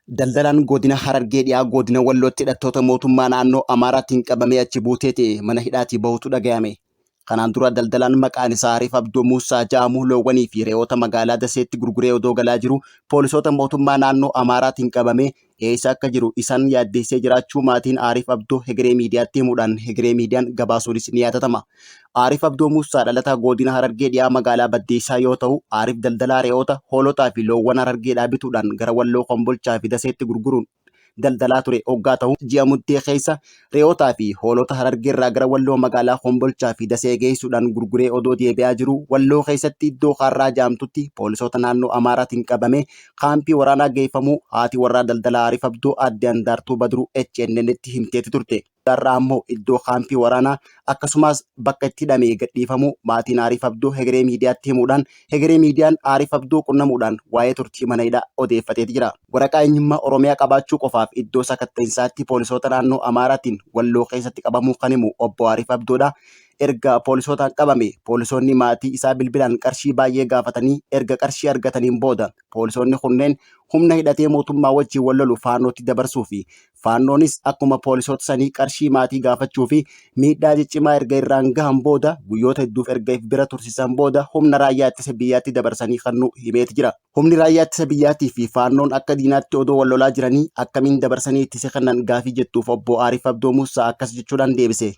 Daldalaan godina Harargee dhiyaa godina Wallootti hidhattoota mootummaa naannoo Amaaraatiin qabamee achi buutee ta'e mana hidhaatii bahutu dhagayame. Kanaan dura daldalaan maqaan isaa Ariif Abdoo Muusaa ja'amu loowwanii fi re'oota magaalaa Daseetti gurguree odoo galaa jiru poolisoota mootummaa naannoo Amaaraatiin qabamee eessa akka jiru isaan yaaddeessee jiraachuu maatiin Aariif Abdoo Hegeree Miidiyaatti himuudhaan Hegeree Miidiyaan gabaasuunis ni yaadatama. Aariif Abdoo Muusaa dhalataa godina Harargee dhiyaa magaalaa Baddeessaa yoo ta'u, Aariif daldalaa re'oota, hoolotaa fi loowwan Harargeedhaa bituudhaan gara Walloo Kombolchaa fi Daseetti gurguruun daldalaa ture hoggaa ta'u, ji'a Muddee keessa re'ootaa fi hoolota Harargeerraa gara Walloo magaalaa Kombolchaa fi Dasee geessuudhaan gurguree odoo deebi'aa jiru Walloo keessatti iddoo Kaarraa jedhamtutti poolisoota naannoo Amaaraatiin qabamee kaampii waraanaa geeffamuu haati warraa daldalaa Aariif Abdoo aadde Andaartuu Badruu HNNtti himteeti turte. Har'a ammoo iddoo kaampii waraanaa akkasumas bakka itti hidhamee gadhiifamuu maatiin Aariif Abdoo Hegeree Miidiyaatti himuudhaan Hegeree Miidiyaan Aariif Abdoo qunnamuudhaan waa'ee turtii mana hidhaa odeeffateeti jira. Waraqaa eenyummaa Oromiyaa qabaachuu qofaaf iddoo sakatta'insaatti poolisoota naannoo Amaaraatiin Walloo keessatti qabamuu kan himu obbo Aariif Abdoodha. Erga poolisootaan qabame poolisoonni maatii isaa bilbilaan qarshii baay'ee gaafatanii erga qarshii argataniin booda poolisoonni kunneen humna hidhatee mootummaa wajjin wal lolu faannootti dabarsuu fi faannoonis akkuma poolisoota sanii qarshii maatii gaafachuu fi miidhaa ciccimaa erga irraan gahan booda guyyoota hedduuf erga if bira tursiisan booda humna raayyaa ittisa biyyaatti dabarsanii kennuu himeeti jira. Humni raayyaa ittisa biyyaatii fi faannoon akka diinaatti odoo wal lolaa jiranii akkamiin dabarsanii ittisa kennan gaafii jettuuf obbo Aariif Abdoo Muusaa akkas jechuudhaan deebise.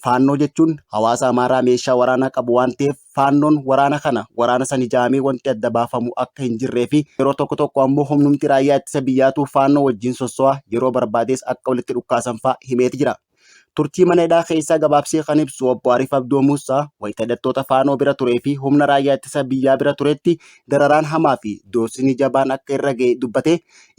Faannoo jechuun hawaasa Amaaraa meeshaa waraanaa qabu waan ta'eef faannoon waraana kana waraana san ijaamee wanti adda baafamu akka hin jirree fi yeroo tokko tokko ammoo humnumti raayyaa ittisa biyyaatu faannoo wajjin sosso'a yeroo barbaadees akka walitti dhukkaasan fa'a himeeti jira. Turtii mana hidhaa keessaa gabaabsee kan ibsu obbo Ariif Abdoo Muusaa wayita hidhattoota faanoo bira turee fi humna raayyaa ittisa biyyaa bira turetti dararaan hamaa fi doorsisni jabaan akka irra ga'e dubbatee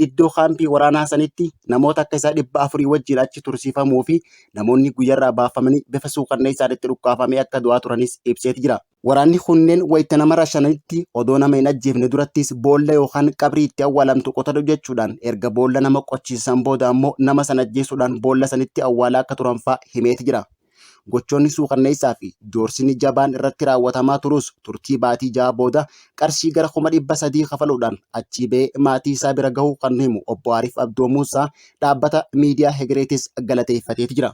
iddoo kaampii waraanaa sanitti namoota akka isaa 400 wajjin achi tursiifamuu fi namoonni guyyarraa baafamanii bifa suukanneessaan itti dhukkaafamee akka du'aa turanis ibseeti jira. Waraanni kunneen wayita nama rashananitti odoo nama hin ajjeefne durattis boolla yookaan qabrii itti awwaalamtu qotadhu jechuudhaan erga boolla nama qochiisan booda ammoo nama sana ajjeesuudhaan boolla sanitti awwaalaa akka turan fa'aa himeeti jira. Gochoonni suukanneessaa fi doorsisni jabaan irratti raawwatamaa turus turtii baatii 6 booda qarshii gara 300,000 kafaluudhaan achii ba'ee maatii isaa bira gahuu kan himu obbo Aariif Abdoo Muusaa dhaabbata miidiyaa Hegereetis galateeffateeti jira.